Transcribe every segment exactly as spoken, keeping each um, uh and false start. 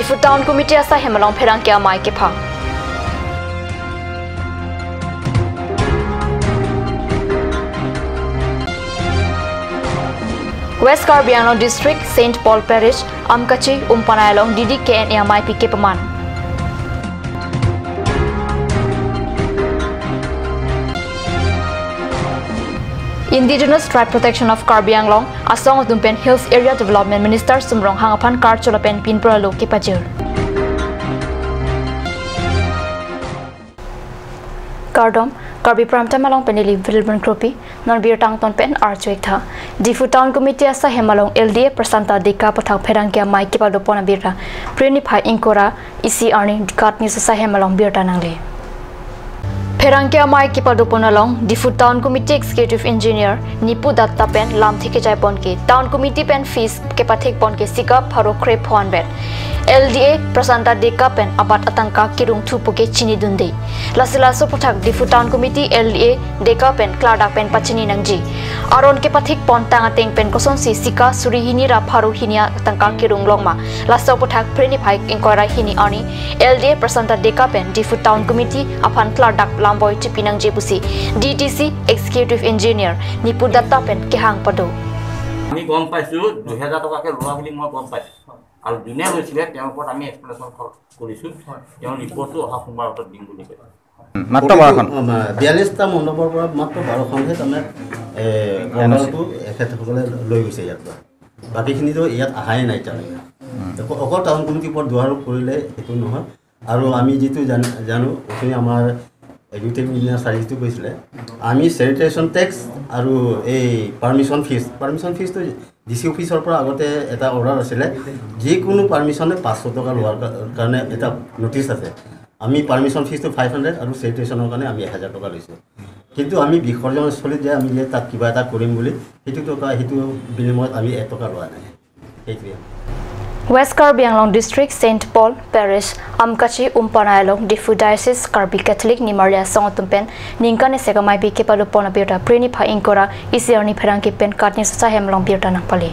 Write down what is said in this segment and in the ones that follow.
Diphu Town Committee asai hem along pherangke amei kepha. West Karbi Anglong District, Saint Paul Parish, Amkachi, Umpanai along D D K N A ameipi kepaman. Indigenous Tribe Protection of Karbi Anglong asong atum pen Hills Area Development Minister Sum Ronghang aphan karcho lapen pinpur alo kepajir. Kardom, Karbi Prime Time along pen neli Vilbon Kropi, non birta angton pen arju-ik tha. Diphu Town Committee asai hem along L D A Prasanta Deka aputhak pherangke amei kepadopon abirta Phre niphai ingkoi ra isi arni Katni asai hem along birta nangle. Pherangke amei kepadopon along Diphu Town Committee Executive Engineer Nipu Datta pen lamthe kejaipon ke Town Committee pen fees kepathekpon ke sika pharo krepho anvet L D A Prasanta Deka pen abat atangka kerung thupo ke chinidunde. Lasi laso aputhak Diphu Town Committee L D A Deka pen klardak pen pachini nangji. Aron kepathekpon tang ateng pen kosonsi sika suri hini ra pharo hini atangka kerung longma. Laso aputhak Phre niphai ingkoi ra hini arni L D A Prasanta Deka pen Diphu Town Committee aphan klardak lamboi chipi nangji pusi D T C Executive Engineer Nipu Datta pen kehang pado. আমি গম পাইছো, দুহেজাৰ টকাকে লোৱা বুলি মই গম পাইছো। আৰু যোনে লৈছিলে তেওঁৰ ওপৰত আমি এক্সপ্লেনেশ্যন কৰিছো। তেওঁৰ ৰিপৰ্টটো অহা সোমবাৰৰ ভিতৰত দিম বুলি কৈছে। মাত্ৰ বাৰখন। অ, মা-, বিয়াল্লিছটা মণ্ডপৰ পৰা মাত্ৰ বাৰখনহে তাৰমানে, এ, এন অ' চি। অৰ্ডাৰটো এখেতসকলে লৈ গৈছে ইয়াৰ পৰা। বাকীখিনিতো ইয়াত অহাই নাই এতিয়ালৈকে। উম। অক-, অকল টাউন কমিটিৰ ওপৰত দুৱাৰোপ কৰিলে সেইটো নহয়। আৰু আমি যিটো জান-, জানো, অথনি আমাৰ এক্সিকিউটিভ ইঞ্জিনিয়াৰ ছাৰে যিটো কৈছিলে, আমি চেনিটেশ্যন টেক্স আৰু এই পাৰ্মিশ্যন ফিজ, পাৰ্মিশ্যন ফিজটো ডি চি অফিচৰ পৰা আগতে এটা অৰ্ডাৰ আছিলে, যিকোনো পাৰ্মিশ্যনে পাঁচশ টকা লোৱাৰ কা-, কাৰণে এটা নটিচ আছে। আমি পাৰ্মিশ্যন ফিজটো ফাইভ হাণ্ড্ৰেড আৰু চেনিটেশ্যনৰ কাৰণে আমি এহেজাৰ টকা লৈছোঁ। কিন্তু আমি বিসৰ্জনস্থলীত যে আমি যে তাত কিবা এটা কৰিম বুলি, সেইটো টকা, সেইটো বিনিময়ত আমি এক টকা লোৱা নাই। সেইটোৱে। West Karbi Anglong District, Saint Paul Parish, Amkachi, Umpanai along Diphu Diocese Karbi Catholic Nimarli asong atum pen ningkan esek ameipi kepadopon abirta Phre niphai ingkoi ra isi arni pherangke pen Katni asai hem along birta nangpale.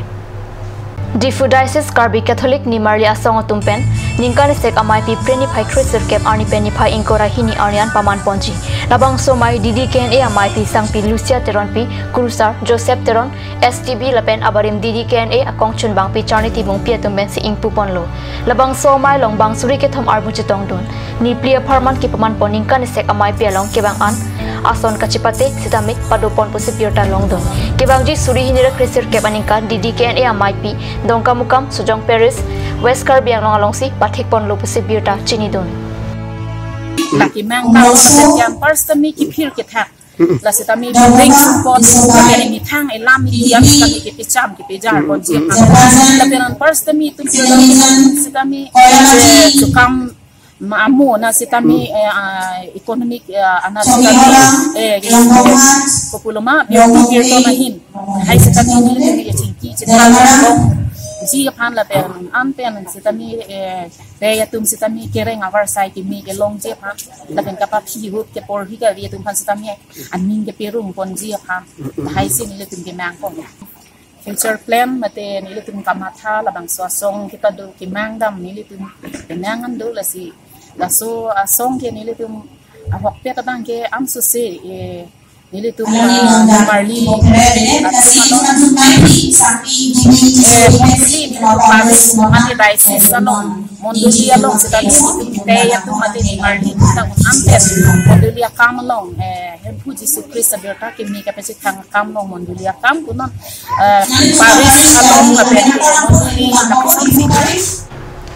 Diphu Diocese Karbi Catholic Nimarli asong atum pen ningkan esek ameipi Phre niphai kresirkep arni pen niphai ingkoi ra hini arni an pamanponji. Labangso amei D D K N A ameipi sangpi Lucia Teronpi, Kurusar Joseph Teron, S T B lapen abarim D D K N A akongchunbangpi Charni Timungpi atum pensi ingpuponlo. Labangso amei along bang suri kethom armu chetongdun. Niphli apharman kepamanpon ningkan esek ameipi along kevang an ason kachepate sitame padopon pusi birta longdun. Kevangji suri hini ra kresirkep aningkan D D K N A ameipi Dongkamukam, Sojong Parish, West Karbi Anglong alongsi pathekponlo pusi birta chinidun. Lake mang tang lapen ke anpar sitame kephir kethak. Lasi tame building support, lapen methang elam idiam sitame kepicham kepijar ponji aphan. Lapen anpar sitame itum sitame, eh, chukam ma amo na sitame, eh, ah, economic, eh, ana sitame, eh, populoma, biang pirto ahin. Hai sitame nelitum kechingki chethan longji aphan lapen anpen sitame, eh, dei atum sitame kereng avarsai keme kelongji aphan. Lapen kapaphi ahut keporhi kali atum aphan sitame aning keperung ponji aphan. Lahai si nelitum kemangpon. Future plan mate nelitum kamatha labangso asong kita do kemang dam nelitum kenangan do lasi. Laso asong ke nelitum ahokpet abang ke amsose, eh, nelitum, ah, Nimarli, ah, Paris, mate diocese along, mondoli along sitame nelitum tei atum mate Nimarli atum ta un-an pen mondoli akam along, eh, Hemphu Jisu Khrista birta kimi kapachethang akam along mondoli akam kunon, eh, Paris along lapen mondoli kapachethang.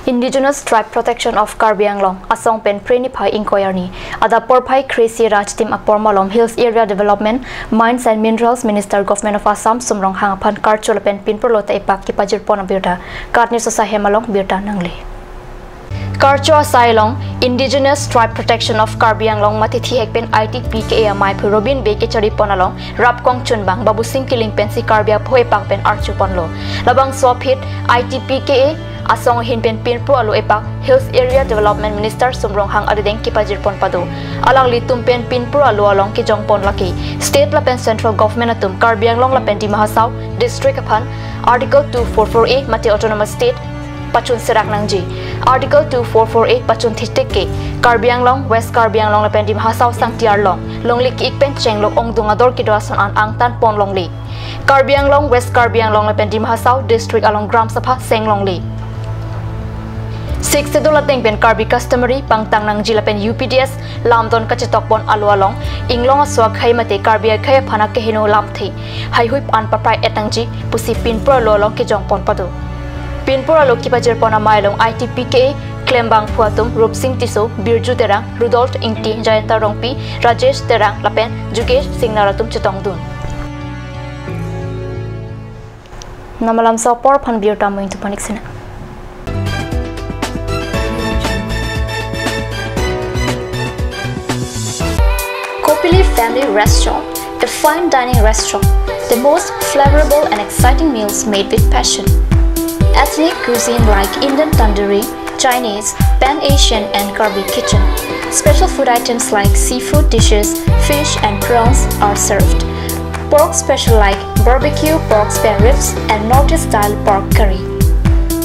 Indigenous Tribe Protection of Karbi Anglong asong pen Phre niphai ingkoi arni adap porphai kre-isi ra chitim apor malom Hills Area Development, Mines and Minerals Minister Government of Assam Sum Ronghang aphan karcho lapen pinpurlo ta epak kepajirpon abirta Katni asai hem along birta nangle. Karcho asai along Indigenous Tribe Protection of Karbi Anglong mate thihek pen I T P K A ameiphu Robin Bey kecharipon along rap kongchunbang Babusing Killing pensi Karbi apho epak pen archuponlo. Labangso aphi I T P K A asong ahin pen pinpur alo epak Hills Area Development Minister Sum Ronghang arideng kepajirpon pado. Alanglitum pen pinpur alo along kejongpon lake state lapen central government atum Karbi Anglong lapen Dima Hasao district aphan Article two four four A mate Autonomous State pachun serak nangji. Article two four four A pachun thekthek ke Karbi Anglong, West Karbi Anglong lapen Dima Hasao sangti arlong longle ki-ik pen chenglok ongdung ador kedo ason an angtan pon longle. Karbi Anglong, West Karbi Anglong lapen Dima Hasao district along Gram Sabha seng longle. Sixth Schedule ateng pen Karbi customary pangtang nangji lapen U P D S lamdon kachetok pon alo along inglong aso akhei mate Karbi akhei aphan akeheno lamthe haihui an paprai et nangji pusi pinpur alo along kejong pon pado. Pinpur alo kepajir pon amei along I T P K A klembangphu atum Rupsing Tisso, Birju Terang, Rudolph Ingti, Jayanta Rongpi, Rajesh Terang lapen Jugesh Singnar atum chetongdun. Namalam so apor aphan birta mo ingtu panik sina. Kopili Family Restaurant, a fine dining restaurant, the most flavorable and exciting meals made with passion. Ethnic cuisine like Indian tandoori, Chinese, Pan-Asian and Karbi kitchen. Special food items like seafood dishes, fish and prawns are served. Pork special like barbecue pork spare ribs and North East style pork curry.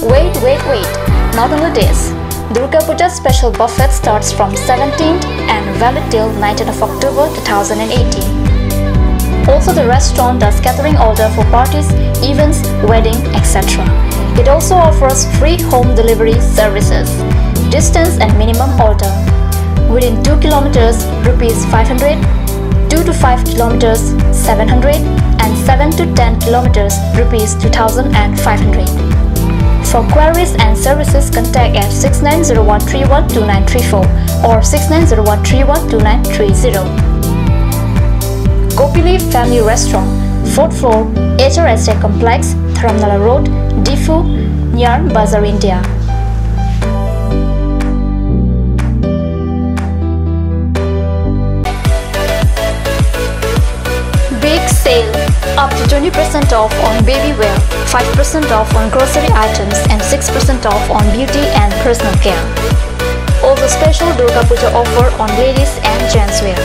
Wait, wait, wait! Not only this, Durga Puja special buffet starts from seventeenth and valid till nineteenth of October two thousand eighteen. Also, the restaurant does catering order for parties, events, wedding, et cetera. It also offers free home delivery services. Distance and minimum order: within two kilometers, rupees five hundred, two to five kilometers, seven hundred, and seven to ten kilometers, rupees two thousand and five hundred. For queries and services, contact at six nine zero one three one two nine three four or six nine zero one three one two nine three zero. Kopili Family Restaurant, fourth floor, H R S A Complex, Dharamnala Road, Diphu, near Bazar India. Big sale! Up to twenty percent off on baby wear, five percent off on grocery items, and six percent off on beauty and personal care. Also, special Durga Puja offer on ladies and gents wear.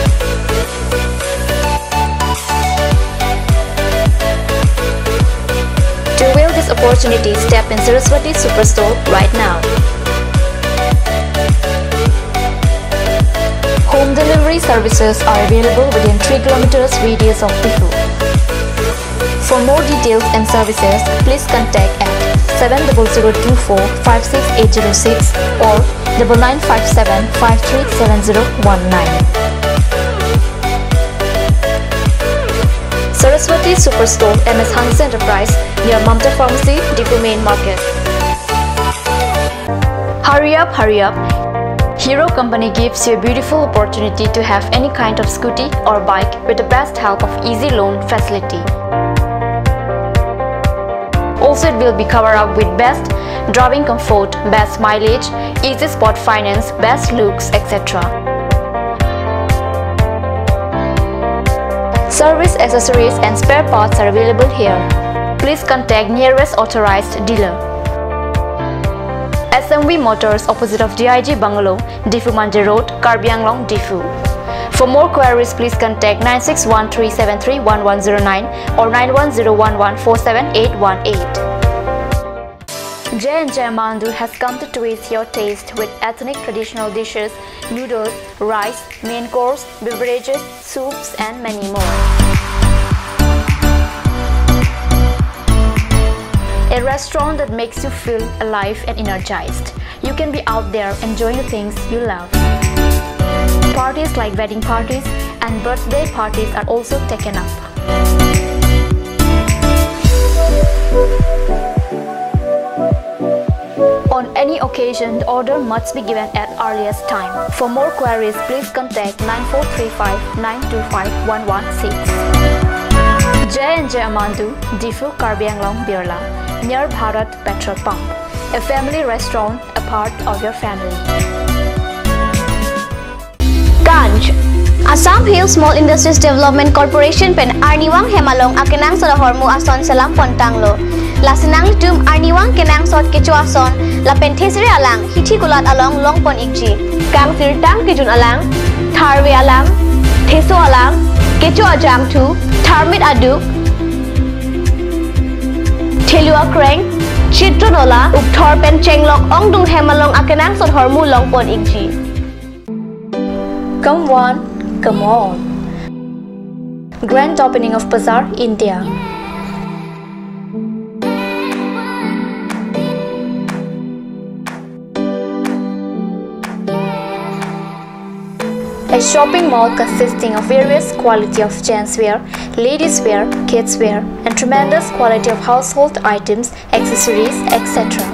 To avail this opportunity, step in Saraswati Superstore right now. Home delivery services are available within three kilometers radius of Diphu. For more details and services, please contact at seven double zero two four five six eight zero six or double nine five seven five three seven zero one nine. Saraswati Superstore, M S Hanse Enterprise, near Mamta Pharmacy, Diphu Main Market. Hurry up, hurry up! Hero Company gives you a beautiful opportunity to have any kind of scooty or bike with the best help of easy loan facility. Also, it will be covered up with best driving comfort, best mileage, easy spot finance, best looks, et cetera. Service accessories and spare parts are available here. Please contact nearest authorized dealer. S M V Motors, opposite of D I G Bungalow, Diphu Manja Road, Karbi Anglong, Diphu. For more queries, please contact nine six one three seven three one one zero nine or nine one zero one one four seven eight one eight. J and J Mandu has come to twist your taste with ethnic traditional dishes, noodles, rice, main course, beverages, soups, and many more. A restaurant that makes you feel alive and energized. You can be out there enjoying the things you love. Parties like wedding parties and birthday parties are also taken up. On any occasion, the order must be given at earliest time. For more queries, please contact nine four three five nine two five one one six. J and J Amandu, Diphu, Karbi Anglong, Birla, near Bharat Petrol Pump. A family restaurant, a part of your family. Ganj. Assam Hill Small Industries Development Corporation pen arnivang hem along akenangsot ahormu ason selam pon tanglo. Lasi nanglitum arnivang kenangsot kecho ason lapen thesere alang hithi kulat along longpon ikji. Kangsirtang kejun alang, tharve alam, theso alam, kecho ajangthu, tharmit aduk, thelu akreng, Chitronola, Ukthor pen Chenglok ongdung hem along akenangsot ahormu longpon ikji. Come one, come all. Grand opening of Bazaar, India. A shopping mall consisting of various quality of gents wear, ladies wear, kids wear, and tremendous quality of household items, accessories, et cetera.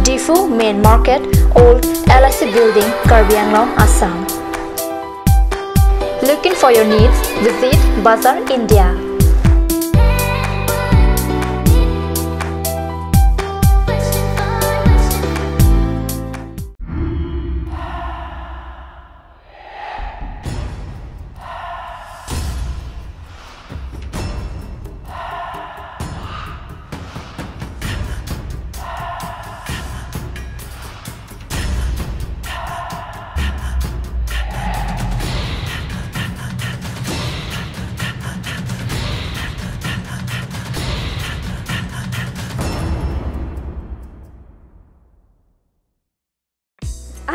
Diphu Main Market, Old L I C Building, Karbi Anglong, Assam. Looking for your needs? Visit Bazaar India.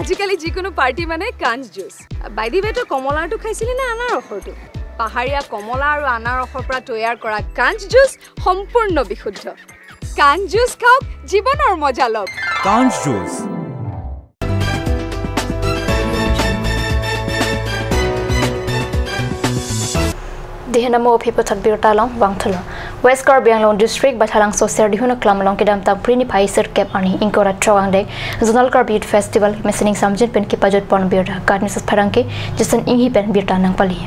আজিকালি যিকোনো পাৰ্টি মানে কাঞ্চ juice. By the ৱে, তই কমলাৰটো খাইছিলি নে আনাৰসৰটো? পাহাৰীয়া কমলা আৰু আনাৰসৰ পৰা তৈয়াৰ কৰা কাঞ্চ জুচ সম্পূৰ্ণ বিশুদ্ধ। কাঞ্চ জুচ খাওক, জীৱনৰ মজা লওক। কাঞ্চ juice. Dihena mo phi puthot birta along vangthulo. West Karbi Anglong District, Baithalangso Serdihun aklam along kedamtang Phre niphai sirkep arni ingkoi ra throk angdeng Zonal Karbi Youth Festival mesen ingsamjin pen kepajut pon birta KAT News pherangke Jason Inghi pen birta nangpali.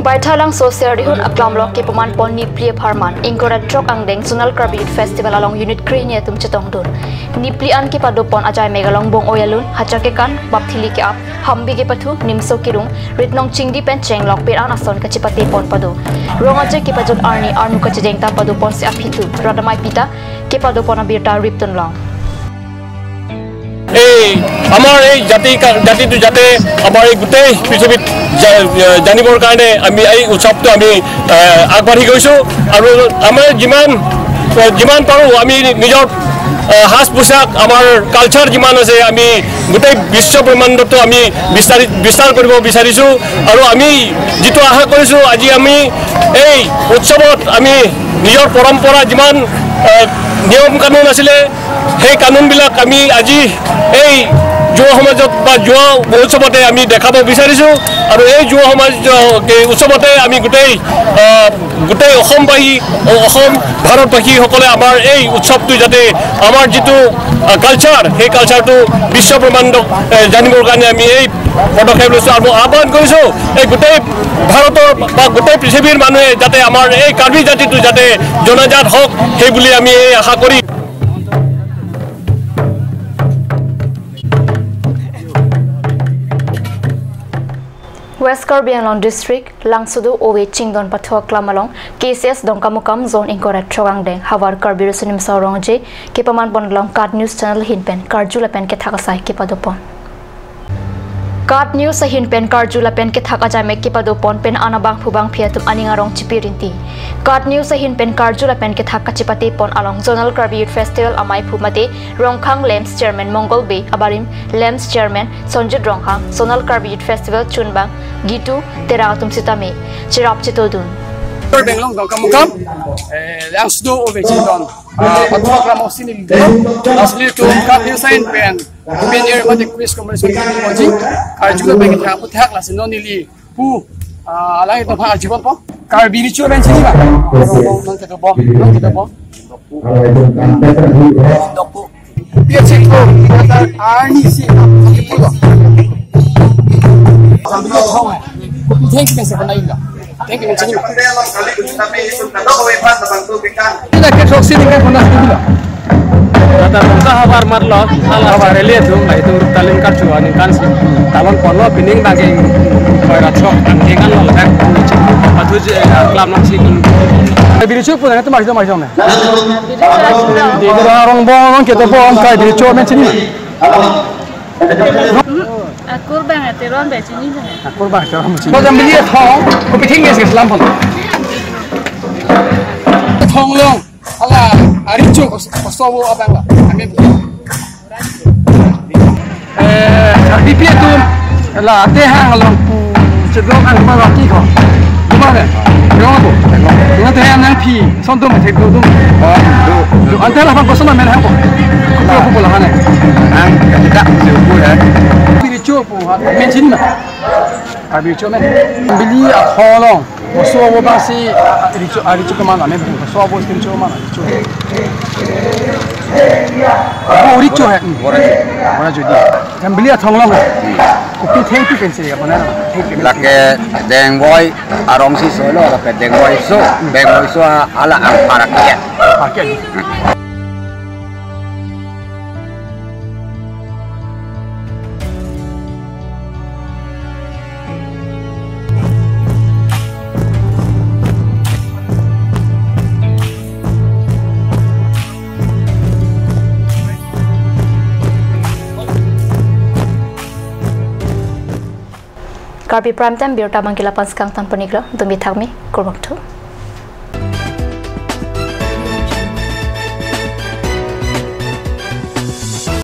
Baithalangso Serdihun aklam along kepaman pon Nipli apharman ingkoi ra throk angdeng Zonal Karbi Youth Festival along unit krehini atum chetongdun. Nipli an kepado pon ajai mek along bong-oi alun, hachar kekan, bap thili ke-ap, hambi kepathu, nimso kerung, ritnong chingdi pen chenglok pen an ason kachepate pon pado. Rong aje kepajut arni armu kachejeng ta pado ponsi aphi thu rat amei pita kepado pon abirta riptun long. এই আমাৰ এই জাতি কা- জাতিটো যাতে আমাৰ এই গোটেই পৃথিৱীত জা- জানিবৰ কাৰণে আমি এই উৎসৱটো আমি আহ, আগবাঢ়ি গৈছোঁ। আৰু আমাৰ যিমান যিমান পাৰোঁ আমি নিজৰ আহ, সাজ পোছাক, আমাৰ কালচাৰ যিমান আছে আমি গোটেই বিশ্ব ব্ৰহ্মাণ্ডতো আমি বিস্তাৰি বিস্তাৰ কৰিব বিচাৰিছোঁ। আৰু আমি যিটো আশা কৰিছোঁ আজি আমি এই উৎসৱত আমি নিজৰ পৰম্পৰা যিমান আহ, নিয়ম কানুন আছিলে সেই কানুনবিলাক আমি আজি এই যুৱ সমাজত বা যুৱ মহোৎসৱতে আমি দেখাব বিচাৰিছোঁ। আৰু এই যুৱ সমাজ আহ, এই উৎসৱতে আমি গোটেই আহ, গোটেই অসমবাসী, অ- অসম, ভাৰতবাসীসকলে আমাৰ এই উৎসৱটো যাতে আমাৰ যিটো আহ, কালচাৰ, সেই কালচাৰটো বিশ্ব ব্ৰহ্মাণ্ডক আহ, জানিবৰ কাৰণে আমি এই পদক্ষেপ লৈছোঁ। আৰু মই আহ্বান কৰিছোঁ এই গোটেই ভাৰতৰ বা গোটেই পৃথিৱীৰ মানুহে যাতে আমাৰ এই কাৰ্বি জাতিটো যাতে জনাজাত হওক, সেই বুলি আমি এই আশা কৰি West Karbi Anglong District, Langsodo Owe Chingdon Pathu aklam along, K C S Dongkamukam Zone ingkoi ra throk angdeng, Havar Karbi Riso Nimso Rong aje kepaman pon along KAT News Channel ahin pen karju lapen kethak asai kepado pon. KAT News ahin pen karju lapen kethak ajame kepado pon pen anabangphu bangphi atum aning arong chipi rinti. KAT News ahin pen karju lapen kethak kachepate pon along Zonal Karbi Youth Festival amaiphu mate Rongkhang LAMPS Chairman Mongol Bey abarim LAMPS Chairman Sonjit Rongkhang, Zonal Karbi Youth Festival chunbang Gitu Terang atum sitame cherap chetodun. Karbi Anglong Dongkamukam, eh, langsdo ove chidon. Ah, patu program osin neli. Asli tu KAT News ahin pen. Kumin ir mate quiz competition kini ponji. Karju lapen kethak aphuthak lasi non neli pu, ah, alanglitum aphan arjupon po. Karbi Recho amen chini ma? Non kedo bom, non kedo bom. Dokpu. Dia cek ko. Arni si. Thank you, Mister Panai. Thank you, Mister Nima. Kita ke sok sini kan pernah dulu. Tata bangsa habar marlo, hala habar elia tu, mai tu talin karju aningkan si. Talon ponlo, pining bagi koi ratso, angking kan lo, kan. Patu je, eh, kelam nang si. Biri chup pun, itu masih, masih, masih. Di Rongkhang bong, kita bong, kai biri chup, men sini. Akur bang ateron ba chini ba. Akur bang ateron ba chini. Bo jambili athong, kopi thing nge selam pon. Thong long, hala, ari chuk, kosovo abang la. Amin. Eh, sabi pi atum, la, ate hang along pu, chedok hang ma roti ko. Kuma be? Yong ko. Yong ate hang nangphi, son tum thek do tum. Oh, do, do. Ante la pang koson men hang ko. Ko ko la hane. Ang kita se ukur hai. Biri chup. Pu ha, men chini ma? Karbi Recho amen. Bili athong long. Kosovo bang si, ah, Recho, ah, Recho keman amen. Kosovo si Recho keman, Recho. Bo Recho hai. Bo Recho. Bo Recho di. Jambili athong long. Kopi thengpi pen si ya, mana? Thengpi pen si. Lake dengvoi arong si solo, lake dengvoi so, dengvoi so hala ang parak ya. Parak ya. Karbi Prime Time birta abang ke la-an pen si kangtan pon-iklo, dumi thakmi, kurvangthu.